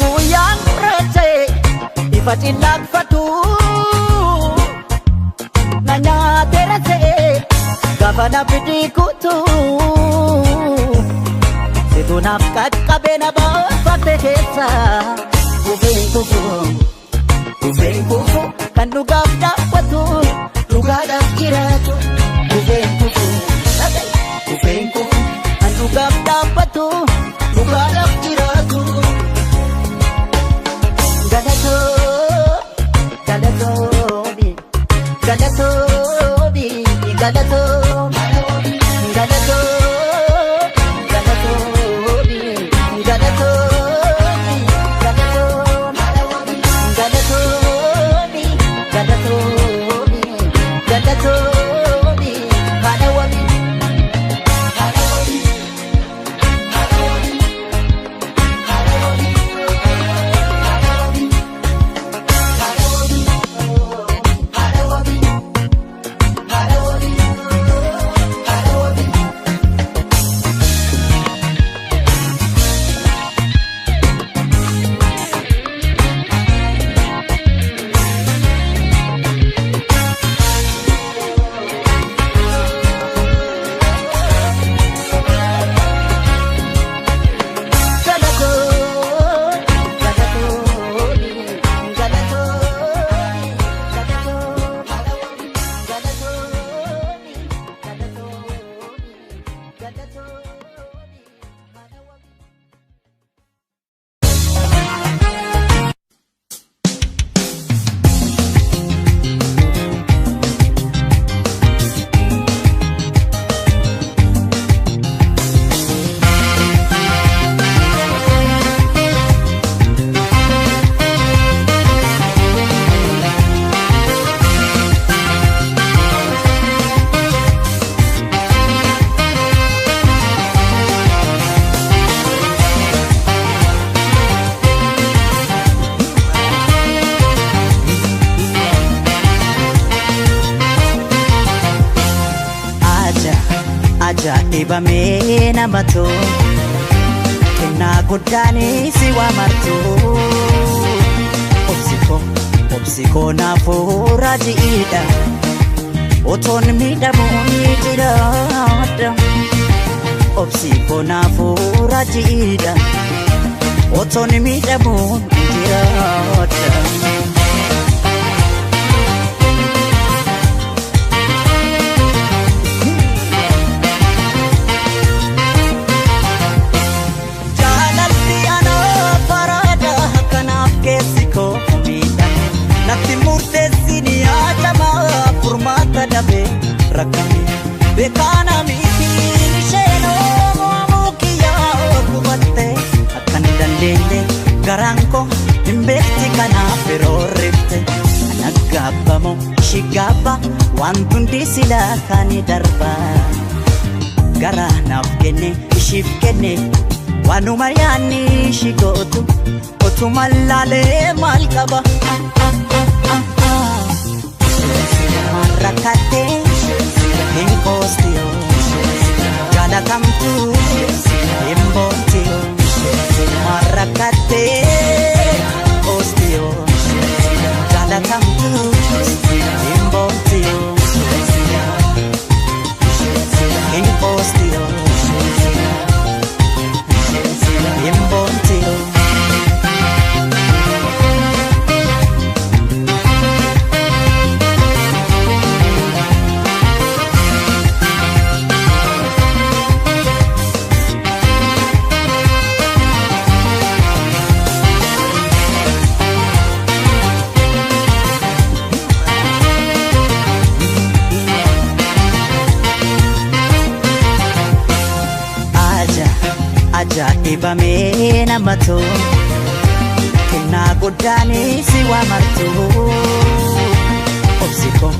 Guyyaan gurraacha'e ifa cillaaqfatu na nyaateera se'e gaafa na fidii kutu situ naaf qaqqabe na baafate keessa kufeen kufu kufeen kufu kan dhugaaf dhaabbatu dhugaadhaaf jiraatu kufeen kufu kufeen kufu kan dhugaaf dhaabbatu dhugaadhaaf jiraatu. Galatoo, galatoomi, galatoomi, galatoomi, galatoo, galatoomi, galatoomi, galatoomi, galatoomi, galatoomi, galatoomi, haadha wabi, haadha wabi, haadha wabi, haadha wabi. Ajaa'ibamee namatu kennaa guddaanis si waamartu. Obsikoo obsikoo naafuu raajiidha otoon miidhamuu ni jiraadha. Obsikoo naafuu raajiidha otoon miidhamuu ni jiraadha. Jaalalli anoo faraada kanaaf keessi koo miidhame natti murteessi ni yaadama furmaata dhabe rakkame beekaana mitiin isheen oomuu kiyyaa gubatte akkan dandeenye garaan koo hin beekti kanaaf yeroo rifte ana gaabbamoo ishii gaabba waan hundi silaa kaani darbaa. Gara naaf kenne ishiif kenne waanuma yaanni ishi gootu otuma laalee maal qaba. Rakkattee hin qoostiyoo jaalatamtu hin boontiyoo rakkattee qoostiyoo jaalatamtu hin boontiyoo. Hin qoostiyoo hin boontiyoo. Aja ajaa'ibamee namatu kennaa guddaanis si waamartu. Obsikoo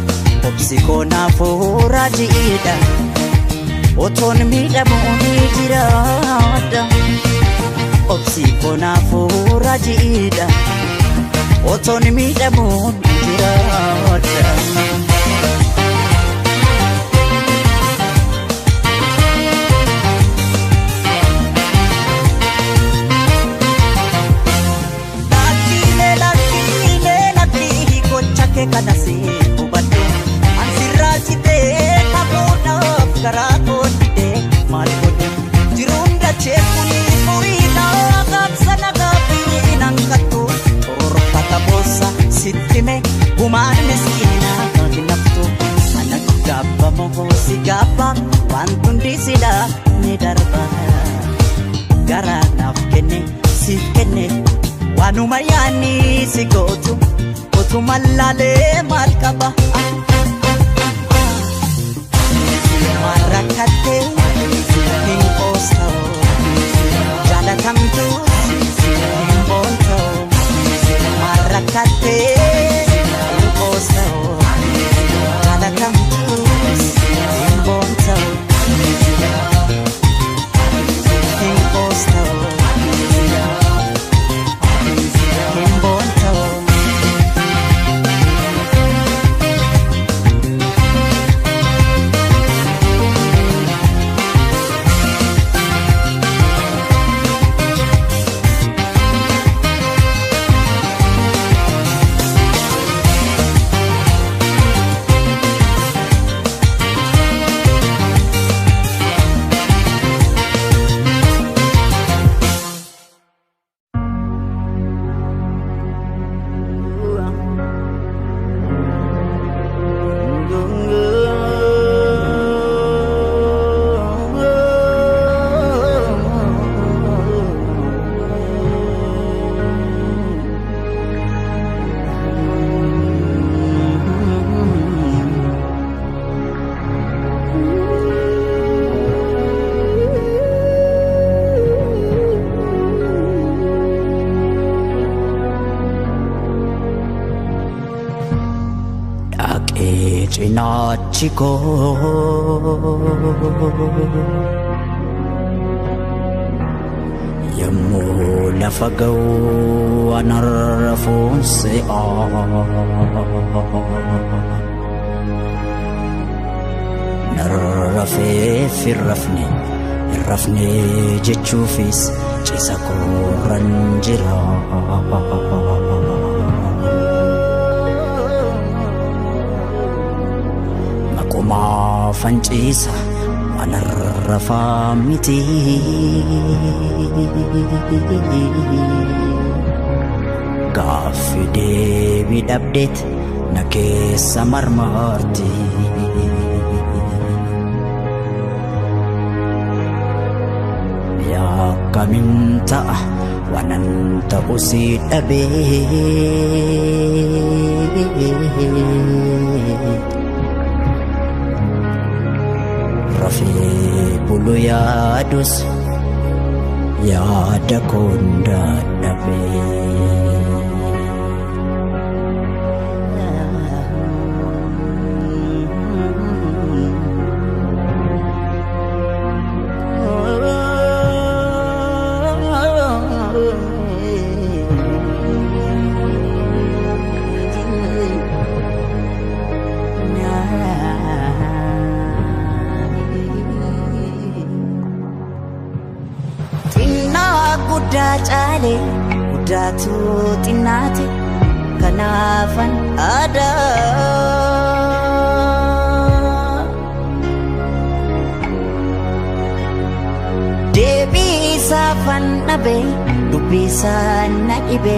obsikoo naafuu raajiidha otoon miidhamuu ni jiraadha. Obsikoo naafuu raajiidha otoon miidhamuu ni jiraadha. Lakkiilee lakkiilee lakkii gocha kee kana si hubadhu. Ansirraa citee kabuudhaaf karaa koo didee maal godhu. Jiruun dachee kuni furiidha gaabsa nagaa fi nan kattu. Torfata boossa sitti mee gumaan miskiinaa hin haftu. Ana gaabbamoo si gaabba waan hundi silaa ni darba. Gara naaf kenne siif kenne waanuma yaanni si gootu otuma laalee maal qaba. Rakkattee hin qoosta'u jaalatamtu hin boonta'u rakkattee hin qoosta'u jaalatamtu hin boonta'u hin qoosta'u hin boonta'u. Dhaqee cinaachi koo yommuu lafa ga'u anarra foonse'a. Narrafee firrafne irrafne jechuufis ciisa koorran jira. Maqumaa fanciisa waan arrafaa miti. Gaaffi deebii dhabdeet na keessa marmarti. Akkamiin ta'a waanan ta'u si dhabee. Rafee bulu yaadus yaada koon dadhabee. Guddaa caale guddaatu xinnaate kanaafan aadaa. Deebii isaafan dhabe dubbii isaa na dhibe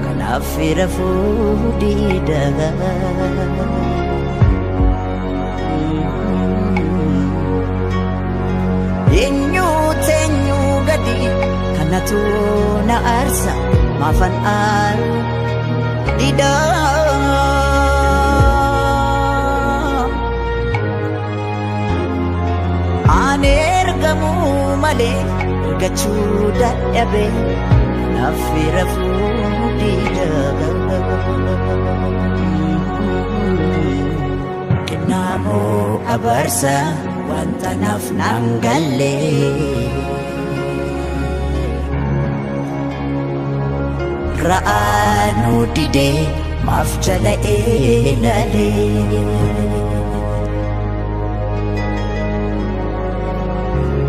kanaaf rafuu diida. Eenyu teenyu gadi kanatu na aarsa maafan aaru dida. Ani ergamuu malee argachuu dadhabe kanaaf rafuu dida. Kennaamoo abarsa wanta naaf naan galle. Ra'aanuu didee maaf jala eelaalee.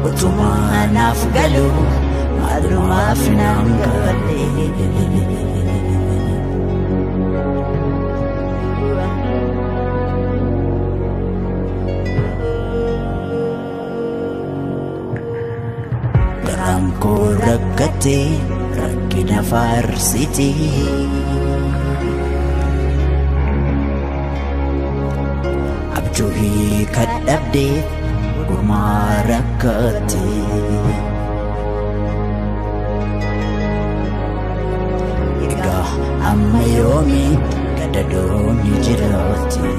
Utumaa naaf galu maalumaaf naan galee. Garaan koo rakkatee rakkina faarsiti. Abjuu hiika dhabdeef gurmaa rakkate. Egaa amma yoomiitti gadadoon jiraatti?